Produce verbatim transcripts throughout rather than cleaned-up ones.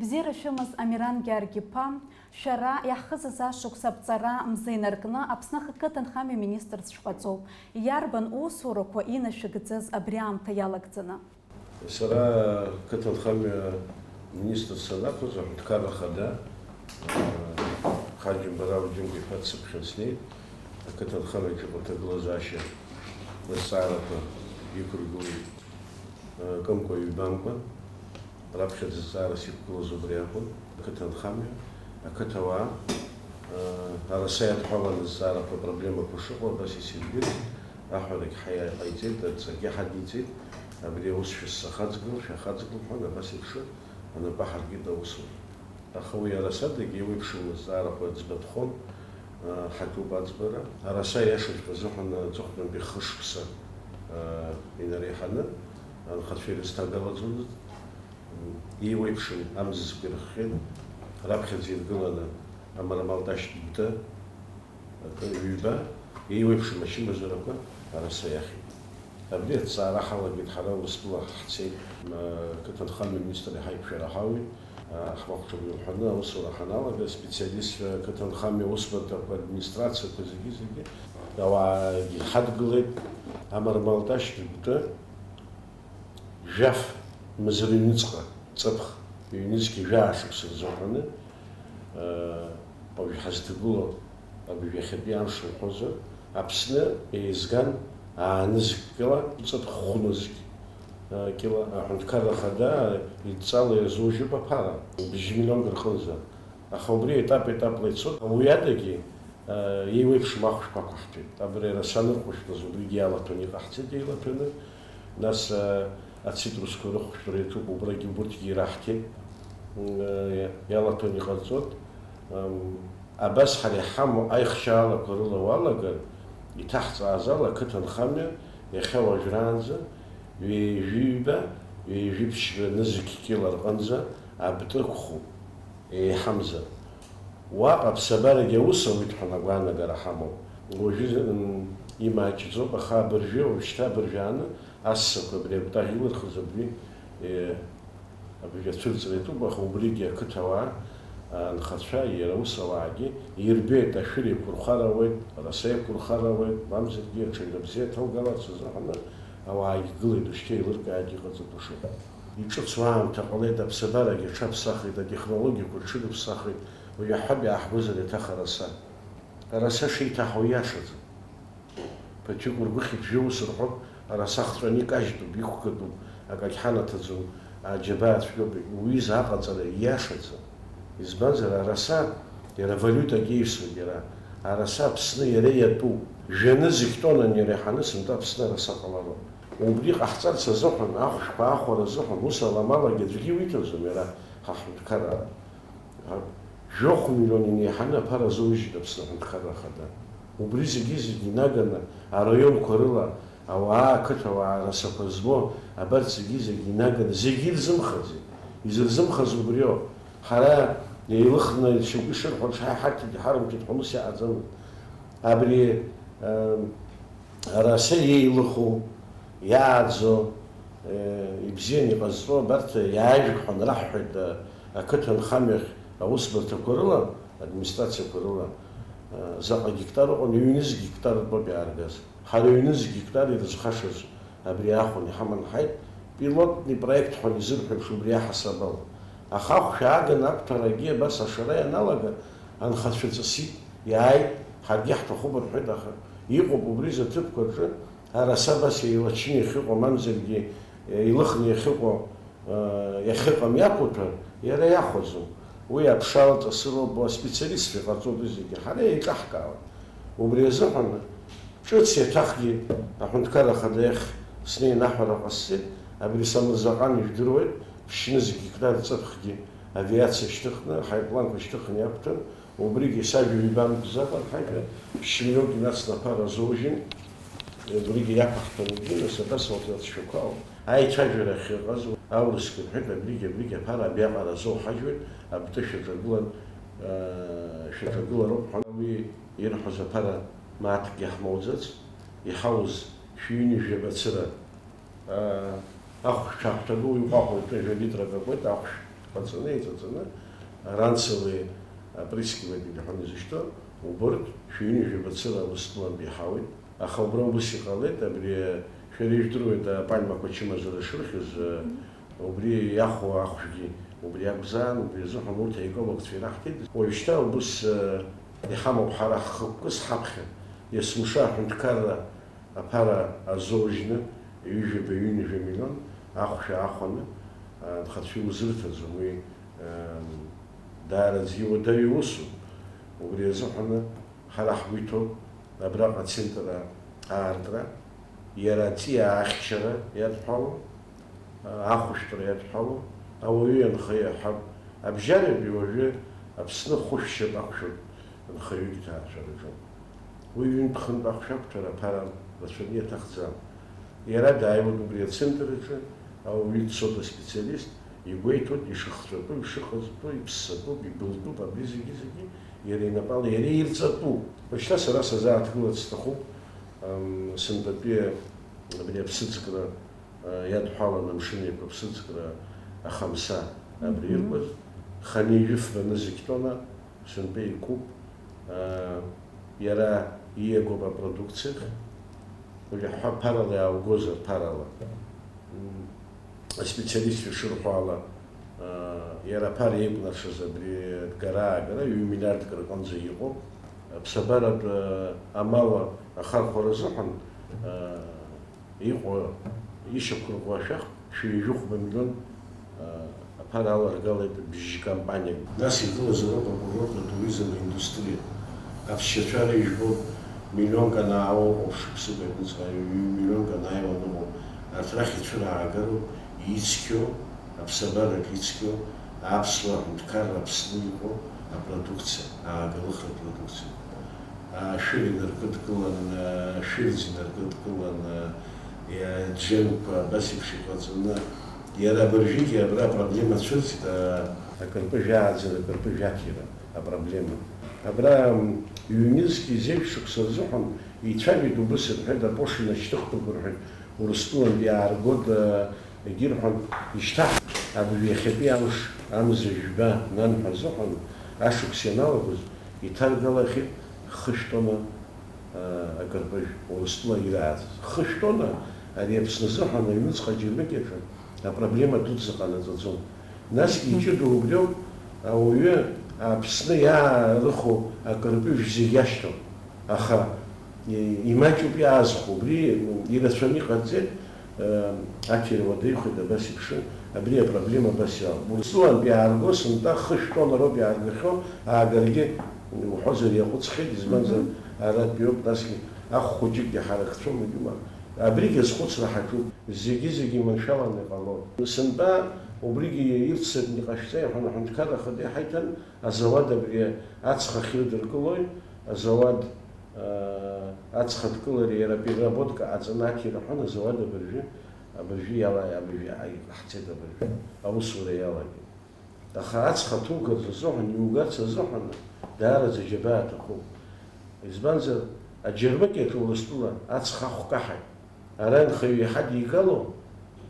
Бзиара шәымаз, Амиран Гьаргь-иԥа, шәара иаҳхызыз ашықәс аԥҵара мза инаркны Аԥсны ақыҭанхамҩа министрс шәҟаҵоуп. Иарбан усурақәа инашәыгӡаз абри аамҭа иалагӡаны? Сара ақыҭанхамҩа министр санақәыз, аҳәынҭқарра ахада, Хаџьымбарау Џьынго-иԥа дсыԥхьан снеит. Ақыҭанхамҩаҿы аҭагылазаашьа азҵаарақәа иқәыргылеит, кымкәа-ҩбамкәа. Раԥхьаӡа зҵаарас иқәгылаз убри акәын, ақыҭанхамҩа, ақыҭауаа, араса иадҳәаланы зҵаарақәа, проблемақәа шыҟоу абас исирбеит, аҳәарагь ҳаиа-, ҳаиҵеит, адҵагьы ҳадиҵеит, абри аус шәысзахаҵгыл, шәахаҵгыл ҳәа, абас еиԥш анапы ҳаркит аусура. Аха уи арасадагь еиуеиԥшым азҵаарақәа ӡбатәхон, ҳаҿуп аӡбара. Араса иашаҵәҟьа азыҳәан аҵыхәтәантәи хышықәса инареиҳаны анхацәа ирызҭагалаӡомызт. Еиуеиԥшым амзызқәа ирыхҟьеит, раԥхьаӡа иргыланы амарамалташьтә гәты, акы, ҩба, еиуеиԥшым ачымазарақәа араса иахьит. Абри аҭҵаара ҳалагеит ҳара, Урыстәыла ҳцеит, м, ақыҭанхамҩа министр иҳаиқәшәара ҳауит, а, ҳмахәҿа мҩаԥганы аусура ҳаналага, аспециалистцәа, ақыҭанхамҩа аусбарҭақәа, администрациақәа зегьы-зегьы ауаагьы ҳадгылеит, амарамалташьтә гәты, Жәаф мза рыҩныҵҟа, ҵыԥх, ҩнызқьи жәаа шықәса рзыҳәаны, уажә ҳазҭагылоу абыржә иахьатәи амш лҳәозар, Аԥсны еизган аанызкьала ҵыԥх хәнызқь кьыла аҳәынҭқарра ахада идҵала иазужьып аԥара, бжьмиллионк рҟынӡа. Аха убри етап-етапла ицоит. Уи адагьы, еиуеиԥшым ахәшәқәа ақәаҳҭәеит. Абри араса анырхәышәтәыз убригьы иалаҭәаны иҟаҳҵеит, еилаҭәаны. Нас, ацитрусқәа рыхәшәтәра иаҿуп, убрагьы убырҭгьы ираҳҭеит. М, иалаҭәаны иҟарҵоит. Ам, абас ҳара иҳамоу аихшьаалақәа рыла уалагар, иҭаҳҵааз ала ақыҭанхамҩа иахьа уажәраанӡа ҩажәи ҩба, ҩажәи ԥшьба нызқь кьыла рҟынӡа абтәы ықәхуп. Еиҳамзар. Уаҟа аԥсабарагьы аус ауеит ҳәа агәаанагара ҳамоуп. Уажәы, м, имаҷӡоуп, аха абыржәы, уажәшьҭа абыржәы ааны ассақәа абри акәтаӷь илырхыз абри, е, абыржәы ацәырҵра иаҿуп, аха убригьы ақыҭауаа, анхацәа, иара ус ауаагьы ирбеит, ашәыр еиқәырхар ауеит, араса еиқәырхар ауеит, мамзаргьы аҽаҩра бзиа ҭалгаларц азыҳәаны ауаагьы гылеит, ушьҭа еилыркааит иҟаҵатәу шыҟоу. Иҿыцу аамҭа ҟалеит, аԥсабарагьы аҽаԥсахит, атехнологиақәа рҽырыԥсахит, уажә аҳәап иааҳгозар еиҭах араса. Араса шеиҭаҳау иашаӡам. Ԥыҭҩык ургәыхьит, жәаҩа ус рҳәоит, араса хҵәаны икажьтәуп, иқәгатәуп, акагь ҳанаҭаӡом, аџьабаа цәгьоуп, уҩыза аҟаҵара ииашаӡам. Избанзар, араса иара валиутак иеисуеит иара. Араса Аԥсны иара иатәуп. Жәанызқь тоннан иара иҳаны сынтәа Аԥсны араса ҟалароуп. Убри ҟаҳҵарц азыҳәан, ахәшәқәа аахәара азыҳәан, ус аламалагьы аӡәгьы иуиҭаӡом иара ҳа ҳҳәынҭқарра. Жәохә миллион инеиҳаны аԥара азоужьит Аԥсны аҳәынҭқарра ахада. Убри зегьы-зегьы инаганы араионқәа рыла ауаа, ақыҭауаа, арасақәа змоу абарҭ зегьы-зегьы инаганы зегьы ирзымхаӡеит. Изырзымхаз убриоуп. Ҳара еилыхны шьоукы ишырҳәо, ҳарҭгьы ҳарымҭеит ҳәа ус иҟаӡамызт. Абри, ам, Араса еилыху, иааӡо, э, ибзианы иҟазҵо абарҭ иаажәг ҳәа анраҳҳәеит, э, ақыҭанхамҩахь аусбарҭақәа рыла, администрациақәа рыла, э, заҟа гектар ыҟан, ҩнызқь гектар ртәоуп иааргаз. Ҳара ҩнызқь гектар ирызхашаз абри аахәан иҳаман ҳаит, пилотный проект ҳәа изырҳәеиԥш убри аҳасабала. Аха ахәшә ааган ақәҭарагьы абас ашара ианалага, анхацәа ҵысит, иааит, ҳаргьы ҳҭахуп рҳәеит, аха иҟоуп убри зыҭыԥқәа рҿы, Араса абас еилачны иахьыҟоу, мамзаргьы еилыхны иахьыҟоу, э, иахьыҟам иақәуҭәар, иара иахәаӡом. Уи аԥшалҵасыроуп, аспециалистцәа иҟарҵоит уи зегьы. Ҳара еиҿаҳкаауеит. Убри азыҳәан ҿыц еиҭахгьы аҳәынҭқарра ахада иахь снеин аҳәара ҟасҵеит, абри Самырзаҟан ижәдыруеит, ԥшьнызқь гектар ҵыԥхгьы авиациа шьҭыхны, ҳаирпланқәа шьҭыхны иақәҭәан, Убригьы сажәа ҩба мыждакәан ҳажәа, ԥшьмҩоуп инацны аԥара азоужьын, убригьы иақәаҳҭәаны ибжьын, нас абас ауп, ацәшәақәа ауп. Аицәажәара ахьыҟаз, аурысгьы рҳәеит, абригьы, абригьы аԥара абиаҟара азоуҳажьуеит, абтәы шәаҿагылан, аа, шәаҿагылароуп ҳәа. Уи ирҳәоз аԥара мааҭк иаҳмоуӡац, иҳауз шәи ҩынҩажәи абацыра. Ахәшә шәаҳҭагылоу иҟәаҟәа жәа литрак акуеит, ахәшә Ҟаҵаны, еиҵаҵаны, аранцевые опрыскиватели ҳәа изышьҭоу, убырҭ шәи ҩынҩажәи бацыра Урыстәылантәи иҳауеит. Аха убра убыс иҟалеит, абри шәара ижәдыруеит, апальмақәа ачымазара шырхьыз, убри иахәо ахәшәгьы убри акәзаан, убри азыҳәан урҭ аекологцәа ираҳҭеит. Уажәшьҭа убыс иҳамоуп ҳара ҳхықәкыс ҳаԥхьа, есымша аҳәынҭқарра аԥара азоужьны, ҩажәаба, ҩынҩажәа миллион ахәшә аахәаны, а, нхацәа иузырҭаӡом, уи, ам, даараӡа иуадаҩу усуп. Убри азыҳәаны ҳара ҳгәы иҭоуп абраҟа ацентр аартра, иара аҵиаа ахьчара иадҳәалоу, ахәышәтәра иадҳәалоу, ауаҩы ианхаҩы ҳәа абжьаратәи уажәы Аԥсны хәышәшьап ақәшәоит нхаҩык иҭаацәараҿы. Уи ҩынтә-хынтә ахәшә ақәҭәара аԥара рацәаны иаҭахӡам. Иара дааиуеит убри ацентр аҿы, ауаҩы дцоит аспециалист, игәеиҭоит ишыхҵәатәу, ишыҟаҵатәу, иԥссатәуп, ибылтәуп, абри зегьы-зегьы иара инапала, иара ирҵатәуп. Уажәшьҭа сара сазааҭгыларц сҭахуп, ам, сынтәатәи абри аԥсыӡкра, а, иадҳәалан амшын еиқәа аԥсыӡкра ахамса абри Мгм. иркәыз, хынҩажәи фба нызқь тонна, сынтәа икуп, а, иара ииагоуп апродукциахь, уажә ҳәа ԥарала иааугозар, ԥарала. М, аспециалистцәа шырҳәо ала, а, иара аԥара еикәнаршаз абри адгара-аагара ҩ-миллиардк рҟынӡа иҟоуп. Аԥсабаратә, а, амал ахархәара азыҳәан, а, иҟоу ишьақәырӷәӷәо ашәах шәи жәохәба миллион, а, аԥара аларгалеит бжьы компаниак. Нас игылаз ауп акурортно туризм аиндустриа. Аԥсшьацәа рыжәбоит, миллионк анаауа ыҟоуп, шықәсык аҩныҵҟа ҩ-, миллионк анааиуа аныҟоу, арҭ рахь ицәыраагароуп, ицқьоу, аԥсабарак ицқьоу, аԥсуа аҳәынҭқарра Аԥсны иҟоу апродукциа, ааглыхра продукциа. Ашәыр инаркыдкылан, ашәырӡ инаркыдкылан, аџьынқәа абас еиԥш иҟаҵаны, иара абыржәгьы абра апроблема цәырҵит, а, акырпыжә ааӡара, акырпыжә аҭира апроблема. Абра, м, ҩнызқь зежә шықәса рзыҳәан ицәажәеит, убыс рҳәеит, апошина шьҭыхтәуп рҳәеит, Урыстәылантә иааргоит, а, егьырҳәон, ишьҭаҳ-, абри иахьатәи амш амза жәба нанҳәа азыҳәан ашықәс ианалагоз иҭаргалахьеит хышә тонна, а, акырпыжә, Урыстәыла ирааӡаз. Хышә тонна ари Аԥсны азыҳәан аҩныҵҟа Џьармыкьаҿы апроблема дуӡӡа ҟанаҵаӡом. Насгьы иҷыдоу убриоуп, ауаҩы Аԥсны иаарыху акырпыжә зегь иашьҭоуп. Аха, и-, имаҷуп иаазхәо, убри ирацәаны иҟарҵеит, э, аҭира уадаҩхеит, абас иԥшын, абри апроблема абас иалоуп. Урыстәылантә иаарго сынтәа хышә тонна роуп иааргахьоу, аагаргьы уҳәозар иаҟәыҵхьеит, избанзар, Мгм. Аратәиоуп, насгьы ахә хәыҷыкгьы ҳаракцәоума, џьума. Абригьы азхәыцра ҳаҿуп, зегьы-зегьы маншәаланы иҟалоит. Сынтәа убригьы ирццакны иҟашәҵа, иҳәан, аҳәынҭқарра ахада иҳаиҭан, азауад абри ацха ахьырдыркылои, азауад, аа, ацха адкылареи иара переработка ҟаҵаны аҭира ҳәан, азауад абыржәы, абыржәы иала-, абыржәы иҟаҳҵеит абыржәы, аусура иалагеит. Аха ацха ҭугарц азыҳәан, иугарц азыҳәан даараӡа џьабаа аҭахуп. Избанзар, аџьармыкьаҿ Урыстәыла ацха ахә каҳаит. Ара анхаҩы иҳадигало,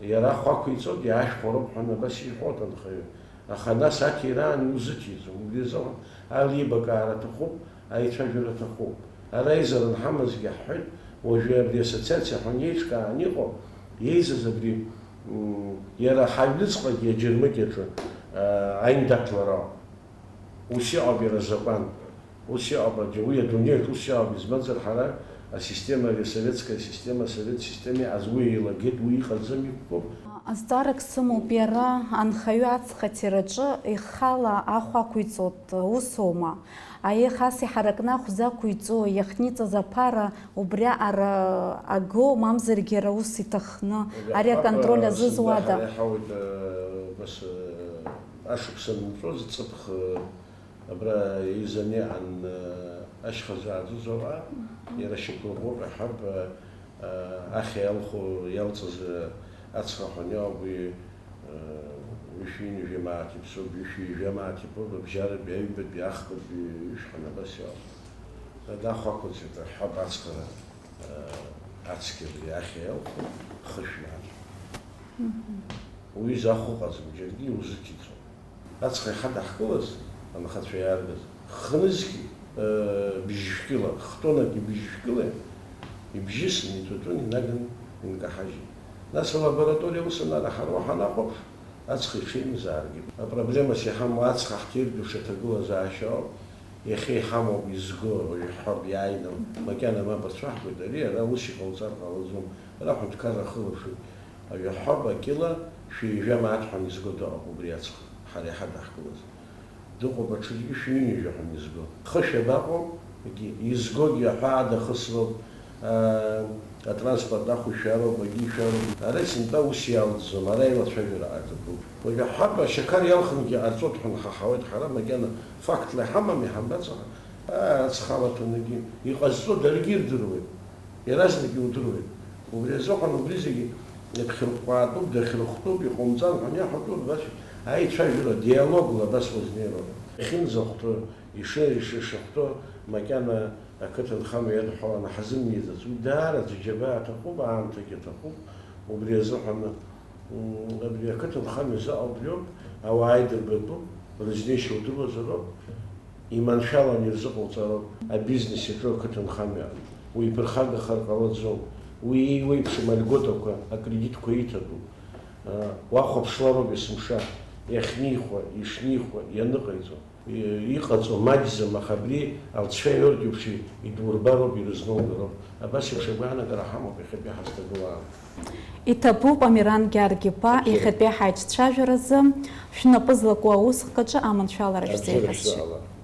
иара ахә ақәиҵоит, иаашәхәароуп ҳәа абас иҳәоит анхаҩы. Аха нас аҭираан иузыҭиӡом, убри азыҳәан алибакаара аҭахуп, аицәажәара аҭахуп. Ара аизара анҳамазгьы ҳҳәеит, уажәы абри ассоциациа ҳәа иеиҿкаан иҟоу, иеизаз абри, м, иара ҳаҩныҵҟагьы аџьармыкьаҿы, а, аиндаҭлара ауп. Ус иҟоуп иара азакәан. Ус иҟоуп, аџьа-, уи адунеиаҿ ус иҟоуп, избанзар, ҳара асистема, ари асоветская система, асовет система иҟаз уи еилагеит, уи иҟаӡам, иқәкуп. Азҵаарак сымоуп, иара анхаҩы ацха ҭираҿы ихала ахә ақәиҵоит, усоума? Аиеи, хас иҳаракны ахә закәиҵо, иахьниҵаз аԥара убриаҟара аго, мамзаргьы иара ус иҭахны, ари аконтроль азызуада? Ҳара иҳауеит, э, убас, э, ашықәс анынҵәоз ҵыԥх, э, Абра еизаны иҟан, э, ашьха зааӡоз ауаа, иара шьақәырӷәӷәак аҳәап, э, э, ахьа иалху, иалҵыз, э, ацха ҳәа иоуп уи, э, ҩышәи ҩынҩажәи мааҭ иԥсоуп, ҩышәи ҩажәа мааҭ иԥоуп, абжьаратәи, аҩбатәи, ахԥатәи, ҩышә ҳәа абас иоуп. Дад ахә ақәыҵеит, аҳәап ацхара, э, ацқьа абри ахьа иалху, хышә мааҭ. Мгм. Уи изахәо ыҟаӡам, џьаргьы иузыҭиҵом. Ацха иҳадаҳкылаз анхацәа иааргаз, хнызқь, э, бжьышәкьыла, хтонак ибжьышәкьыла ибжьысны, иҭәатәын, инаганы инкаҳажьит. Нас алабораториа ус анараҳаруа ҳанахәаԥш, ацха иҽеимзааргеит. Апроблемас иҳамоу ацха ҳҭиртә даҽа ҭагылазаашьа ауп. Иахьа иҳамоуп изго, уажә ҳҳәап, иааины, макьана мап ацәаҳкуеит, ари ара ус иҟауҵар ҟалаӡом, ара аҳәынҭқарра ахылаԥшҩы. Аҩаҳҳәап, акьыла шәи жәа мааҭ ҳәа изго дыҟоуп убри аҵх, ҳара иҳадаҳкылаз. Дыҟоуп аҽынгьы шәи ҩынҩажәа ҳәа изго. Хышә абаҟоу? Егьи, изгогьы аҳәаа дахысроуп, аа, атранспорт ахәышәароуп, агьишәароуп. Ара сынтәа ус иалҵӡом, ара еилацәажәара аҿакуп. Уажәы ҳҳәап, ашьақар иалхынгьы ҟарҵоит ҳәа нҳаҳауеит ҳара, макьана фактла иҳамам, иҳамбац, аа, аҵх алаҭәанагьы иҟазҵо даргьы ирдыруеит. Иаразнак иудыруеит. Убри азыҳәан убри зегьы иаԥхьырҟәҟәаатәуп, дахьырхәтәуп, иҟоумҵан ҳәа аниаҳәатәу убас аицәажәара диалогла абас уазнеироуп. Иахьынӡахәҭоу, иши-, ишышахәҭоу макьана ақыҭанхамҩа иадҳәаланы ҳазымиӡац. Уи даараӡа џьабаа аҭахуп, аамҭагьы аҭахуп. Убри азыҳәан, м, абри ақыҭанхамҩа заҟа убриоуп, ауаа идырбатәуп, рызнеишьа удыруазароуп. Иманшәаланы ирзыҟауҵароуп, абизнес иаҿу ақыҭанхамҩа. Уи иԥырхагахар ҟалаӡом. Уи еиуеиԥшым альготақәа, акредитқәа иҭатәуп. Уахәаԥшлароуп есымша, иахьнихуа, ишнихуа, ианыҟаиҵо. И-, иҟаҵо маҷӡам, аха абри алҵшәа иордиуп шәи идурбароуп, ирызноугароуп. Абас еиԥш агәаанагара ҳамоуп иахьатәи ҳазҭагылаам. Иҭабуп, Амиран Гьаргь-иԥа, иахьатәи ҳаиҿцәажәаразы шәнапы злаку аусхк аҿы аманшәалара шәзеиӷьасшьоит.